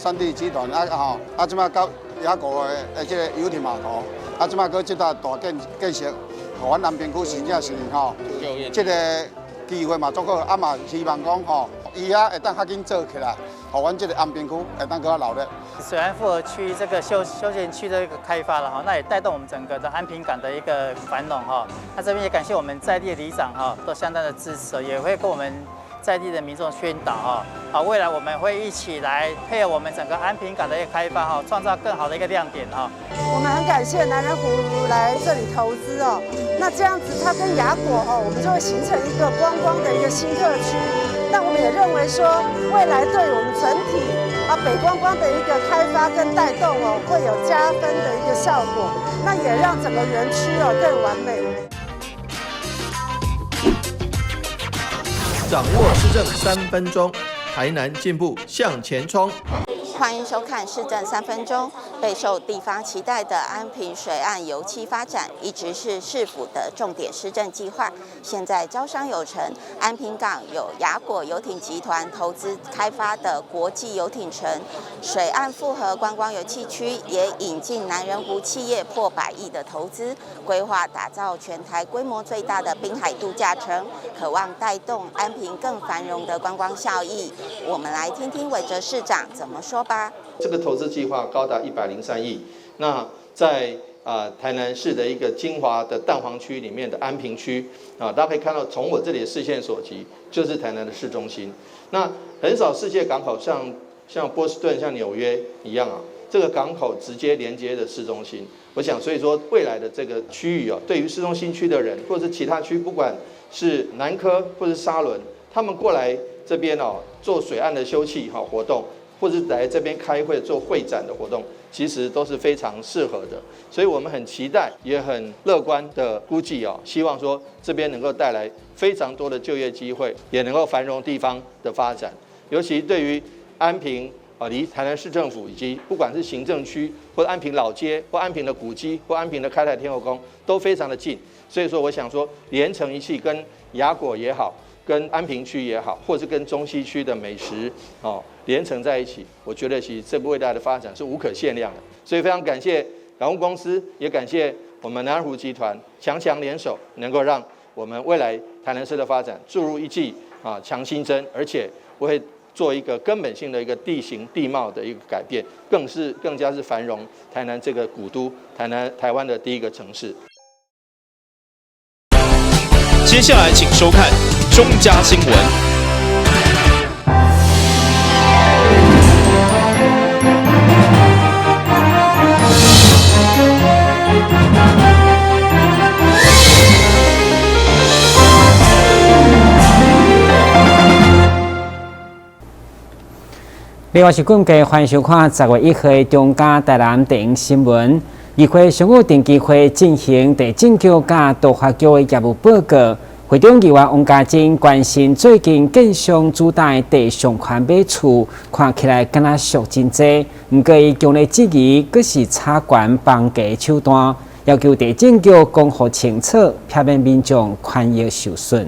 三地集團啊吼，啊這擺到雅果的這个遊艇碼頭，啊這擺閣這搭大建建設，予阮安平區真正是吼，這个機會嘛足好，啊嘛希望講吼，伊遐會當較緊做起來，予阮這个安平區會當閣較熱鬧。水岸複合區這個休閒區的一個開發了哈，那也帶動我們整個的安平港的一個繁榮哈。那這邊也感謝我們在地的里長哈，都相當的支持，也會跟我們在地的民眾宣導哈。好，未來我們會一起來配合我們整個安平港的一個開發哈，創造更好的一個亮點哈。我們很感謝南仁湖來這裡投資哦，那這樣子它跟雅果哦，我們就會形成一個觀光的一個新特區。那我們也認為說，未來對我們整體啊北觀光的一個開發跟帶動哦，會有加分的一個效果。那也讓整個園區哦更完美。掌握市政3分鐘，台南進步向前衝。歡迎收看市政三分鐘。備受地方期待的安平水岸遊憩發展，一直是市府的重點施政計劃。現在招商有成，安平港有雅果遊艇集團投資開發的國際遊艇城，水岸複合觀光遊憩區也引進南仁湖企業破百億的投資，規劃打造全台規模最大的濱海度假城，渴望帶動安平更繁榮的觀光效益。我們來聽聽偉哲市長怎麼說吧。這個投資計劃高達103億，那在台南市的一個精華的蛋黃區裡面的安平區啊，大家可以看到，從我這裡的視線所及，就是台南的市中心。那很少世界港口像波士頓、像紐約一樣啊，這個港口直接連接的市中心。我想，所以說未來的這個區域啊，對於市中心區的人，或者是其他區，不管是南科或是沙崙，他們過來這邊哦，做水岸的休憩哈活動，或者來這邊開會做會展的活動，其實都是非常適合的，所以我們很期待，也很樂觀的估計哦，希望說這邊能夠帶來非常多的就業機會，也能夠繁榮地方的發展。尤其對於安平啊，離台南市政府以及不管是行政區或安平老街或安平的古蹟或安平的開泰天後宮都非常的近，所以說我想說連成一氣，跟雅果也好，跟安平區也好，或是跟中西區的美食哦連成在一起，我覺得其實這個未來的發展是無可限量的。所以非常感謝港務公司，也感謝我們南仁湖集團強強聯手，能夠讓我們未來台南市的發展注入一劑啊強心針，而且會做一個根本性的一個地形地貌的一個改變，更加是繁榮台南這個古都，台南台灣的第一個城市。接下來請收看中嘉新聞。另外是今日歡迎收看10月1號的中嘉台南電影新聞。議會上午定期會進行地政局佮都發局的業務報告。會長議員王家珍關心最近建商主打的地上權買厝，看起來敢若俗真濟。毋過伊強烈質疑，閣是炒懸房價手段，要求地政局講予清楚，避免民眾權益受損。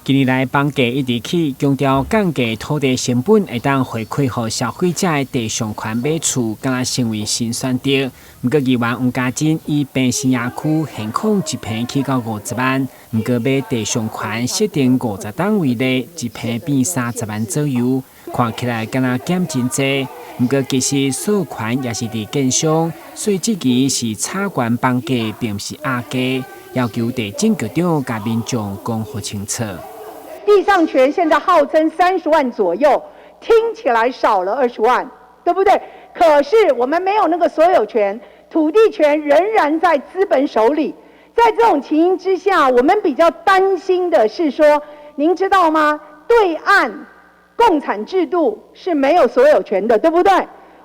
近年來房價一直起，強調降低土地成本會當回饋予消費者的地上權買厝，敢若成為新選擇。毋過議員王家珍以平生野區現況一坪起到50萬，毋過買地上權設定50棟為例，一坪變30萬左右，看起來敢若減真濟。毋過其實所有權也是佇建商，所以質疑是炒懸房價，並毋是壓價，要求地政局長共民眾講予清楚。地上權現在號稱30萬左右，聽起來少了20萬，對不對？可是我們沒有那個所有權，土地權仍然在資本手裡。在這種情形之下，我們比較擔心的是說，您知道嗎？對岸共產制度是沒有所有權的，對不對？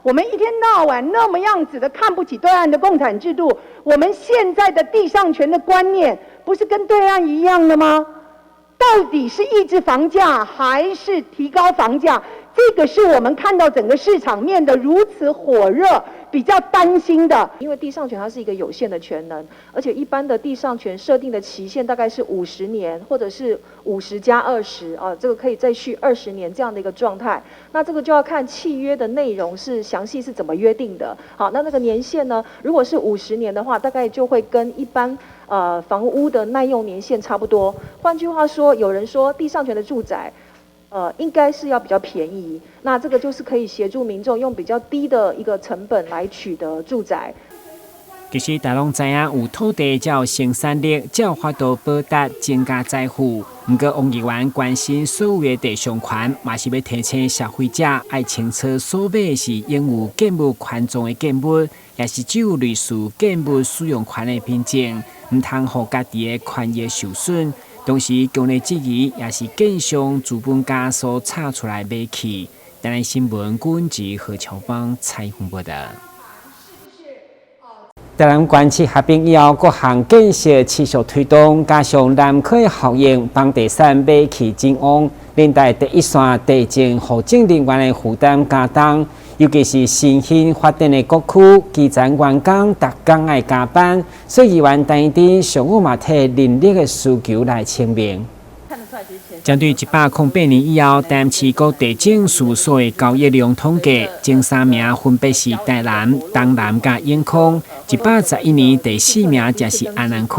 我們一天到晚那麼樣子的看不起對岸的共產制度，我們現在的地上權的觀念不是跟對岸一樣的嗎？到底是抑制房價還是提高房價？這個是我們看到整個市場面的如此火熱，比較擔心的。因為地上權它是一個有限的權能，而且一般的地上權設定的期限大概是五十年，或者是50加20啊，這個可以再續20年這樣的一個狀態。那這個就要看契約的內容是詳細是怎麼約定的。好，那那個年限呢？如果是五十年的話，大概就會跟一般房屋的耐用年限差不多。換句話說，有人說地上權的住宅，應該是要比較便宜，那這個就是可以協助民眾用比較低的一個成本來取得住宅。其實大家攏知影，有土地才有生產力，才有法度報答增加財富。毋過，王議員關心所有的地上權，嘛是欲提醒消費者愛清楚所買的是擁有建物權狀的建物，抑是只有類似建物使用權的憑證，毋通予家己的權益受損。同時，強烈質疑也是建商資本家所炒出來買氣。台南新聞軍志何秋芳採訪報道。台南縣市合併以後，各項建設持續推動，加上南科效應，房地產買氣真旺，連帶第一線地政戶政人員的負擔加重，尤其是新興發展的各區，基層員工逐工愛加班，所以議員陳怡貞上午嘛提人力的需求來請命。針對108年以後，台南市各地政事務所的交易量統計，前三名分別是台南、東南佮永康。111年第四名則是安南區。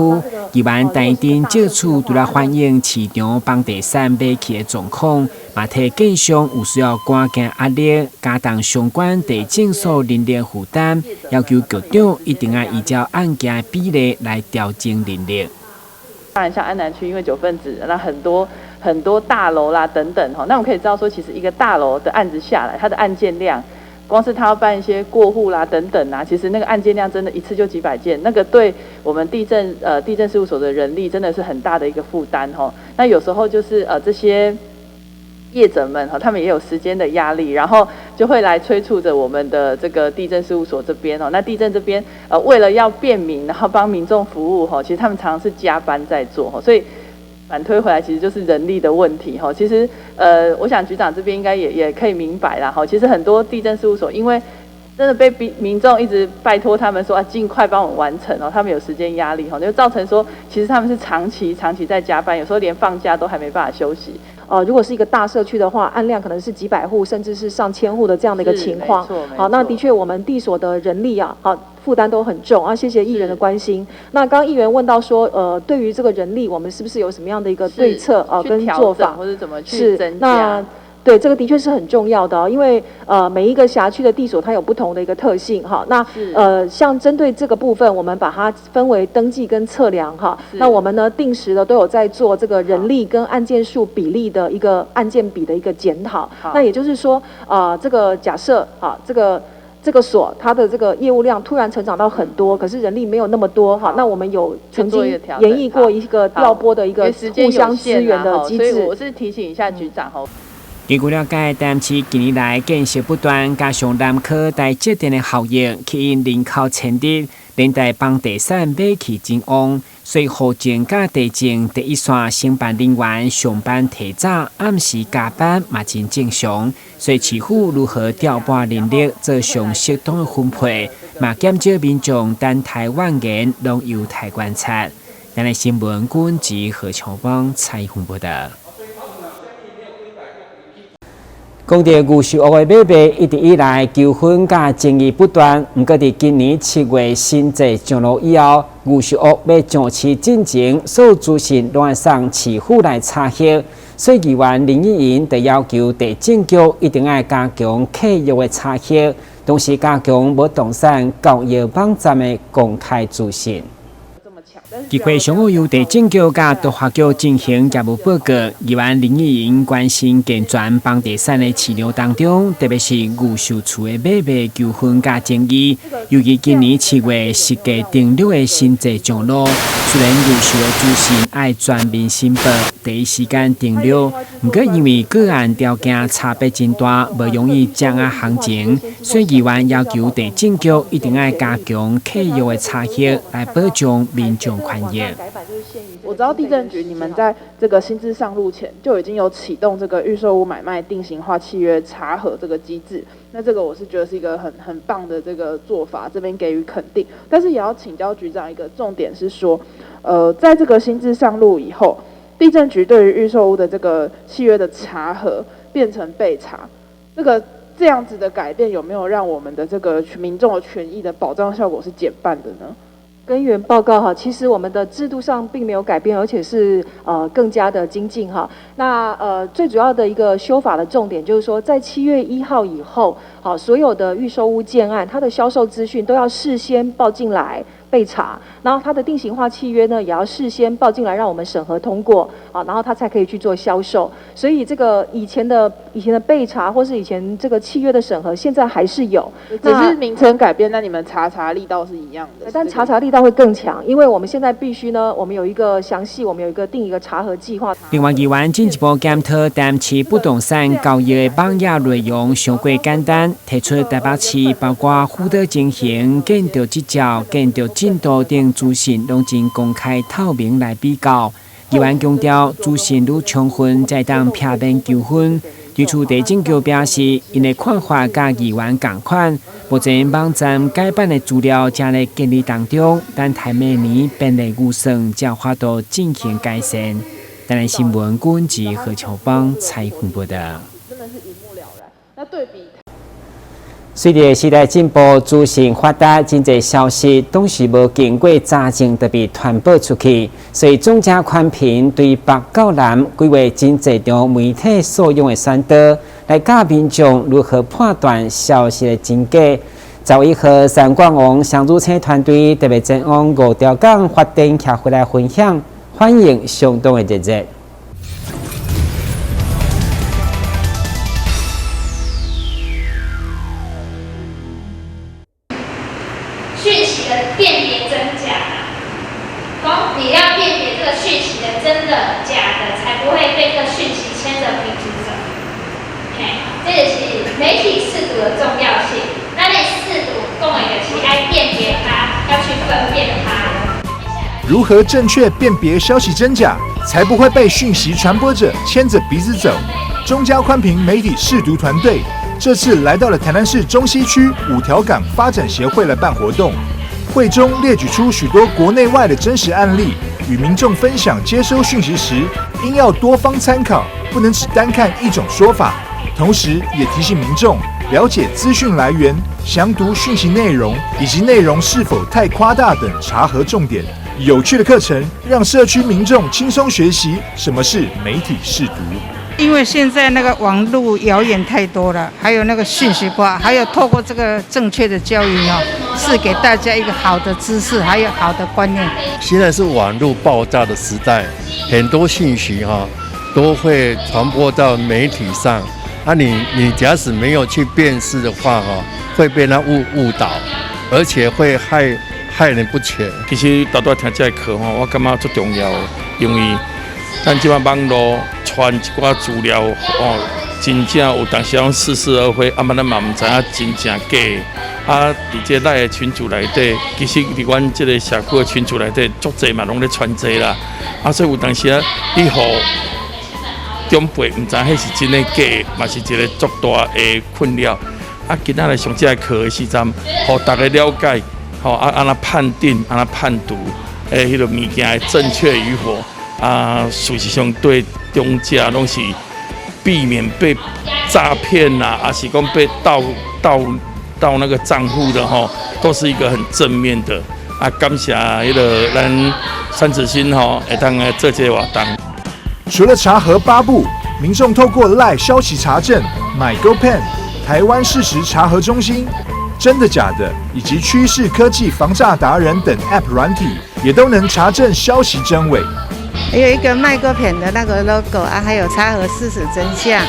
議員陳怡貞借此除了反映市場房地產買氣的狀況，嘛提建商有需要趕緊壓力，加重相關地政所人力負擔，要求局長一定愛依照案件的比例來調整人力。當然，像安南區，因為九份子，那很多很多大樓啦等等哈，那我們可以知道說，其實一個大樓的案子下來，它的案件量，光是他要辦一些過戶啦等等啊，其實那個案件量真的一次就幾百件，那個對我們地政事務所的人力真的是很大的一個負擔哈。那有時候就是這些業者們哈，他們也有時間的壓力，然後就會來催促着我們的這個地政事務所這邊哦。那地政這邊為了要便民，然後幫民眾服務哈，其實他們常常是加班在做哈，所以反推回來其實就是人力的問題哈。其實我想局長這邊應該也可以明白啦哈。其實很多地政事務所因為真的被民眾一直拜託他們說啊，盡快幫我們完成哦，他們有時間壓力哈，就造成說其實他們是長期長期在加班，有時候連放假都還沒辦法休息。如果是一個大社區的話，案量可能是幾百戶，甚至是上千戶的這樣的一個情況。好，那的確我們地所的人力啊，好負擔都很重啊。謝謝議員的關心。那剛剛議員問到說，對於這個人力，我們是不是有什麼樣的一個對策啊，跟做法，或者怎麼去增加？那對，這個的確是很重要的，因為每一個轄區的地所它有不同的一個特性哈。那像針對這個部分，我們把它分為登記跟測量哈。那我們呢定時的都有在做這個人力跟案件數比例的一個案件比的一個檢討。那也就是說，這個假設啊，這個所它的這個業務量突然成長到很多，可是人力沒有那麼多哈。那我們有曾經研議過一個調撥的一個互相支援的機制。所以我是提醒一下局長哈。根據了解，台南市近年來建設不斷，加上南科台積電的效應，吸引人口遷入，連帶房地產買氣真旺，所以戶政佮地政第一線承辦人員上班提早，暗時加班嘛真正常。所以市府如何調撥人力做上適當的分配，嘛減少民眾等待怨言，攏有待觀察。咱的新聞軍及何秋芳採訪報道。講到預售屋的買賣，一直以來糾紛佮爭議不斷。毋過，佇今年7月新制上路以後，預售屋欲上市進前，所有資訊攏愛送市府來查核。所以議員林益盈就要求地政局一定愛加強契約的查核，同時加強不動產交易網站的公開資訊。議會上午由地政局佮都發局進行業務報告，議員林益盈關心健全房地產的市場當中，特別是預售厝的買賣糾紛佮爭議。尤其今年7月實價登錄的新制上路，雖然預售的資訊愛全面申報，第一時間登錄，毋過因為個案條件差別真大，無容易掌握行情，所以議員要求地政局一定愛加強契約的查核，來保障民眾權益。我知道地政局你們在這個新制上路前就已經有啟動這個預售屋買賣定型化契約查核這個機制，那這個我是覺得是一個很棒的這個做法，這邊給予肯定。但是也要請教局長一個重點是說，在這個新制上路以後，地政局對於預售屋的這個契約的查核變成備查，這樣子的改變有沒有讓我們的這個民眾的權益的保障效果是減半的呢？跟議員報告哈，其實我們的制度上並沒有改變，而且是更加的精進哈。那最主要的一個修法的重點就是說，在7月1號以後，好，所有的預售屋建案，它的銷售資訊都要事先報進來備查，然後它的定型化契約呢，也要事先報進來，讓我們審核通過，啊，然後它才可以去做銷售。所以這個以前的備查或是以前這個契約的審核，現在還是有，只是名稱改變，那你們查查力道是一樣的，但查查力道會更強，因為我們現在必須呢，我們有一個詳細，我們有一個定一個查核計劃。另外，議員進一步檢討台南市不動產交易的網頁內容傷過簡單，提出台北市包括輔導情形、建築執照、建築進度等資訊，攏真公開透明來比較。議員強調，資訊愈充分，才當避免糾紛。對此，地政局表示，𪜶的看法佮議員仝款。目前網站改版的資料正咧建立當中，等待明年編列預算，才有法度進行改善。台南新聞郭文吉何秋芳採訪報道。真的是一目了然。那對比。隨著時代進步，資訊發達，真濟消息總是無經過查證就被傳播出去，所以中嘉寬頻對北到南規劃真濟場媒體素養的宣導，來教民眾如何判斷消息的真假。11號，三冠王雙子星團隊特別前往五條港發電協會來分享，反應相當的熱烈。訊息的辨別真假，講你要辨別這個訊息的真的假的，才不會被這個訊息牽着鼻子走。嘿，這就是媒體識讀的重要性。那你識讀講的就是愛辨別它，要去分辨它。如何正確辨別消息真假，才不會被訊息傳播者牽着鼻子走？中嘉寬頻媒體識讀團隊這次來到了台南市中西區五條港發展協會來辦活動，會中列舉出許多國內外的真實案例，與民眾分享接收訊息時應要多方參考，不能只單看一種說法。同時也提醒民眾了解資訊來源、詳讀訊息內容以及內容是否太誇大等查核重點。有趣的課程讓社區民眾輕鬆學習什麼是媒體識讀。因為現在那個網絡謠言太多了，還有那個訊息化，還有透過這個正確的教育哦，是給大家一個好的知識，還有好的觀念。現在是網絡爆炸的時代，很多信息哈都會傳播到媒體上，啊你假使沒有去辨識的話哈，會被他誤導，而且會害人不淺。其實拄拄聽這個課吼，我感覺足重要，因為咱這擺網路傳一寡資料哦，真正有當時攏似是而非，啊，咱嘛毋知影真正假。啊，佇這 LINE 的群組內底，其實佇阮這個社區的群組內底，足濟嘛攏咧傳這啦。啊，所以有當時啊，你予長輩毋知彼是真的假，嘛是一個足大的困擾。啊，今仔來上這個課的時陣，予大家了解，吼啊，按怎判定，按怎判讀，彼個物件的正確與否。啊，事實上對長者攏是避免被詐騙啦，還是講被盜那個賬戶的吼，都是一個很正面的。啊，感謝彼個咱三子星吼，會當來做這個活動。除了查核八步，民眾透過 LINE 消息查證、MyGoPen、台灣事實查核中心、真的假的以及趨勢科技防詐達人等 App 軟體，也都能查證消息真偽。還有一個 MyGoPen 的那個 logo 啊，還有查核事實真相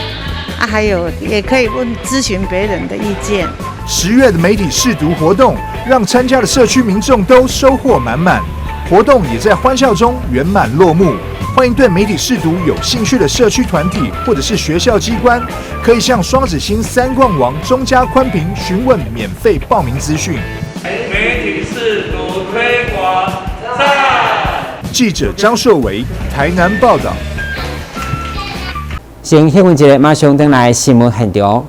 啊，還有也可以問諮詢別人的意見。10月的媒體識讀活動，讓參加的社區民眾都收穫滿滿，活動也在歡笑中圓滿落幕。歡迎對媒體識讀有興趣的社區團體或者是學校機關，可以向雙子星三冠王中嘉寬頻詢問免費報名資訊。媒體識讀推廣讚。记者张硕维台南报道。先休困一下，马上转来新闻现场。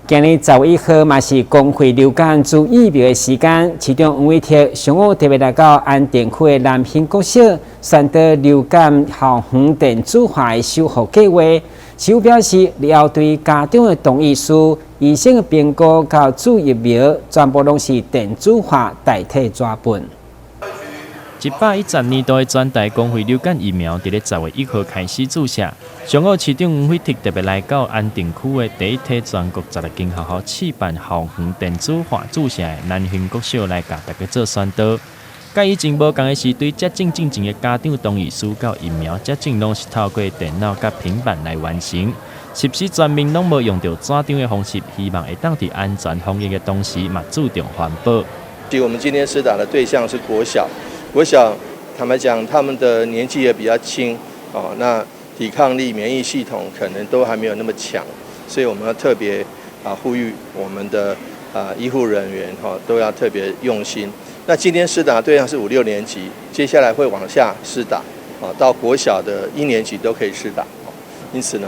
今日10月1號嘛是公費流感注疫苗的時間，市長黃偉哲上午特別來到安定區的南興國小宣導流感校園電子化的守護計劃。市府表示，日後對家長的同意書、醫生的評估佮注疫苗，全部攏是電子化代替紙本。110年度的全台公費流感疫苗，佇咧10月1號開始注射。上午，市長黃偉哲特別來到安定區的第一梯全國16間學校試辦校園電子化注射的南興國小來共大家做宣導。佮以前無仝的是，對接種進前的家長同意書佮疫苗接種，攏是透過電腦佮平板來完成，實施全面攏無用著紙張的方式，希望會當佇安全防疫的同時，嘛注重環保。其實我們今天施打的對象是國小。國小坦白講，他們的年紀也比較輕，哦，那抵抗力、免疫系統可能都還沒有那麼強，所以我們要特別呼籲我們的醫護人員哈，都要特別用心。那今天施打對象是5、6年級，接下來會往下施打，到國小的1年級都可以施打。因此呢，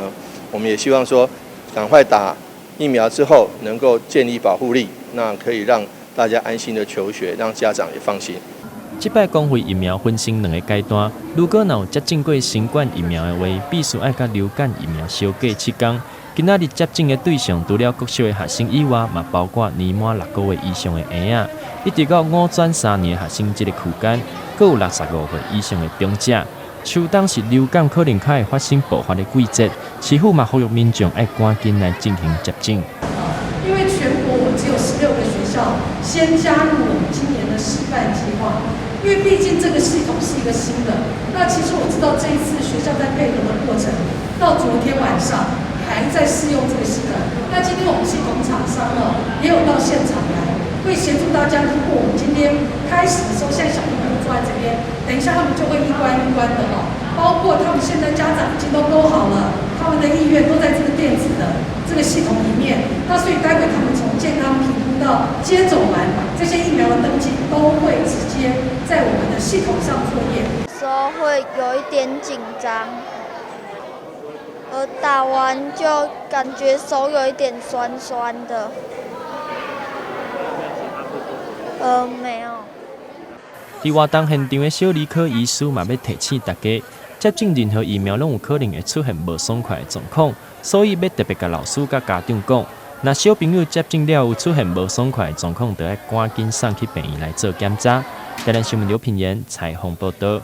我們也希望說，趕快打疫苗之後，能夠建立保護力，那可以讓大家安心的求學，讓家長也放心。這擺公費疫苗分成兩個階段，如果若有接種過新冠疫苗的話，必須愛佮流感疫苗相隔7天。今仔日接種的對象，除了國小的學生以外，嘛包括年滿6個月以上的嬰仔，一直到5轉3年的學生這個區間，閣有65歲以上的長者。秋冬是流感可能較會發生爆發的季節，市府嘛呼籲民眾愛趕緊來進行接種。因為全國我們只有16個學校先加入我們今年的示範計劃。因為畢竟這個系統是一個新的，那其實我知道這一次學校在配合的過程，到昨天晚上還在試用這個系統。那今天我們系統廠商哦也有到現場來，會協助大家。如果我們今天開始的時候，現在小朋友坐在這邊，等一下他們就會一關一關的哦，包括他們現在家長已經都勾好了，他們的意願都在這個電子的這個系統裡面。那所以待會他們從健康評估到接種完這些疫苗的登記，都會直接在我們的系統上作業。時候會有一點緊張，打完就感覺手有一點酸酸的。沒有。佇活動現場的小兒科醫師嘛欲提醒大家，接種任何疫苗攏有可能會出現無爽快的狀況，所以欲特別共老師佮家長講，若小朋友接種了有出現無爽快的狀況，就愛趕緊送去病院來做檢查。台南新聞劉品言採訪報道。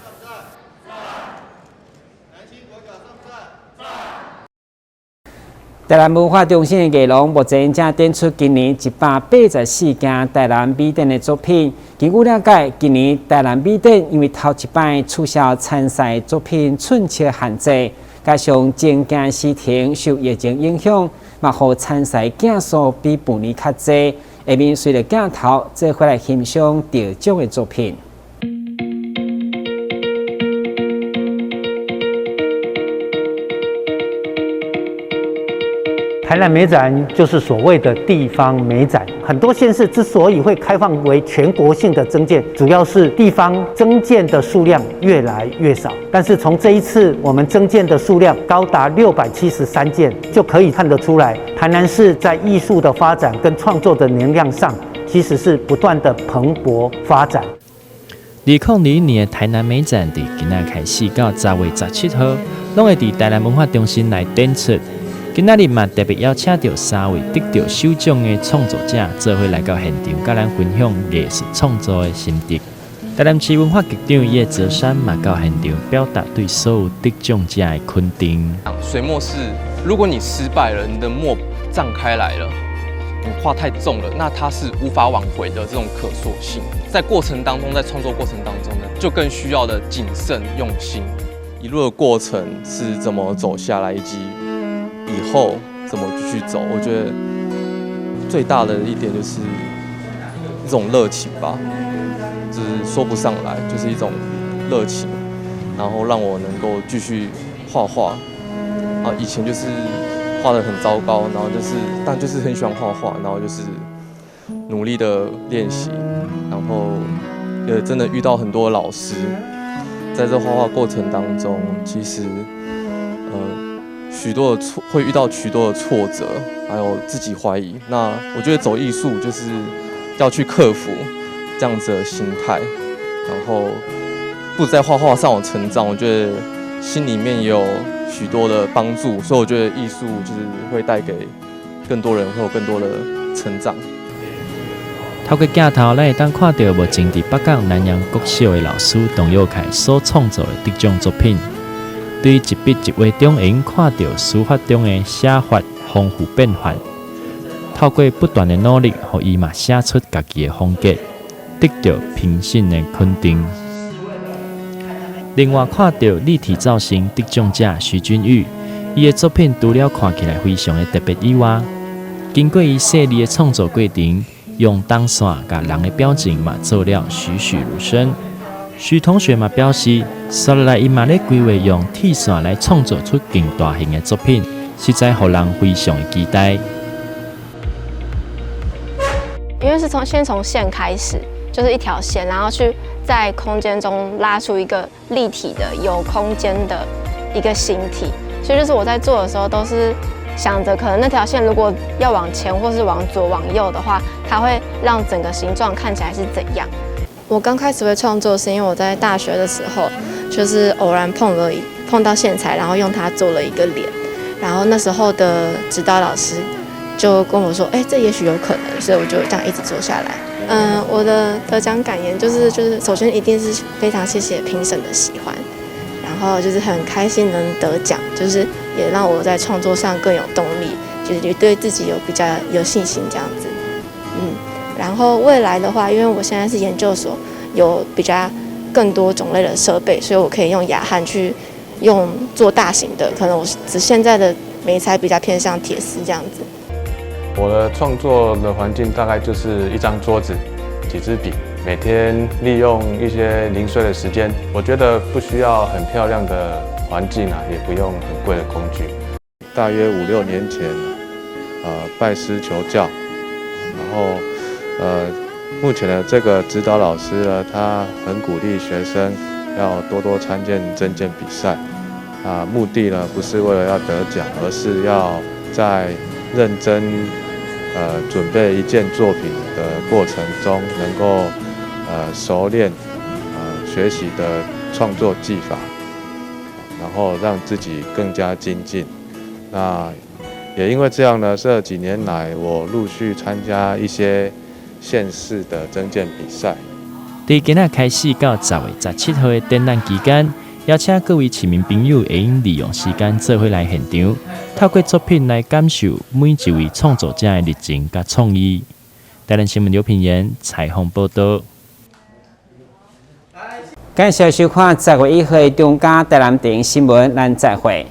台南文化中心的藝廊目前正展出今年184件台南美展的作品。根據了解，今年台南美展因為頭一擺取消參賽作品寸尺限制，加上整件事情受疫情影響，嘛予參賽件數比舊年較濟。下面隨著鏡頭做伙來欣賞得獎的作品。台南美展就是所謂的地方美展，很多縣市之所以會開放為全國性的徵件，主要是地方徵件的數量越來越少。但是從這一次我們徵件的數量高達673件，就可以看得出來，台南市在藝術的發展跟創作的能量上，其實是不斷的蓬勃發展。2021年的台南美展，佇今仔開始到10月17號，攏會佇台南文化中心來展出。今仔日嘛特別邀請著3位得著首獎的創作者，做伙來到現場，佮咱分享藝術創作的心得。台南市文化局長葉澤山嘛到現場表達對所有得獎者的肯定。水墨是，如果你失敗了，你的墨脹開來了，畫太重了，那它是無法挽回的這種可塑性。在過程當中，在創作過程當中呢，就更需要的謹慎用心。一路的過程是怎麼走下來，以及以後怎麼繼續走，我覺得最大的一點就是一種熱情吧，就是說不上來，就是一種熱情，然後讓我能夠繼續畫畫。啊，以前就是畫得很糟糕，然後就是，但就是很喜歡畫畫，然後就是努力的練習，然後也真的遇到很多老師，在這畫畫過程當中，其實，許多的挫會遇到許多的挫折，還有自己懷疑。那我覺得走藝術就是要去克服這樣子的心態，然後不在畫畫上有成長，我覺得心裡面也有許多的幫助，所以我覺得藝術就是會帶給更多人會有更多的成長。透過鏡頭，咱會當看著目前佇北港南陽國小的老師董佑凱所創作的得獎作品。對一筆一畫中，會用看著書法中的寫法豐富變幻。透過不斷的努力，予伊嘛寫出家己的風格，得著評審的肯定。另外，看著立體造型得獎者徐君玉，伊的作品除了看起來非常的特別以外，經過伊細膩的創作過程，用銅線共人的表情嘛做了栩栩如生。徐同學嘛表示，紲落來伊嘛咧規劃用鐵線來創作出更大型的作品，實在予人非常的期待。因為是先從線開始，就是一條線，然後去在空間中拉出一個立體的、有空間的一個形體。所以就是我在做的時候，都是想着可能那條線如果要往前或是往左、往右的話，它會讓整個形狀看起來是怎樣。我剛開始會創作，是因為我在大學的時候，就是偶然碰到線材，然後用它做了一個臉，然後那時候的指導老師就跟我說：“哎，這也許有可能。”所以我就這樣一直做下來。我的得獎感言就是首先一定是非常謝謝評審的喜歡，然後就是很開心能得獎，就是也讓我在創作上更有動力，就是也對自己有比較有信心這樣子。然後未來的話，因為我現在是研究所，有比較更多種類的設備，所以我可以用氬焊去用做大型的，可能我只現在的媒材比較偏向鐵絲這樣子。我的創作的環境大概就是一張桌子、幾支筆，每天利用一些零碎的時間，我覺得不需要很漂亮的環境啊，也不用很貴的工具。大約五六年前，拜師求教，然後，目前的這個指導老師呢，他很鼓勵學生要多多參加徵件比賽，啊，目的呢不是為了要得獎，而是要在認真準備一件作品的過程中，能夠熟練學習的創作技法，然後讓自己更加精進。那也因為這樣呢，這幾年來我陸續參加一些縣市的徵件比賽。佇今仔開始到10月17號的展覽期間，邀請各位市民朋友會用利用時間做伙來現場，透過作品來感受每一位創作者的熱情佮創意。台南新聞劉品言採訪報導。感謝收看10月1號的中嘉台南電視新聞，咱再會。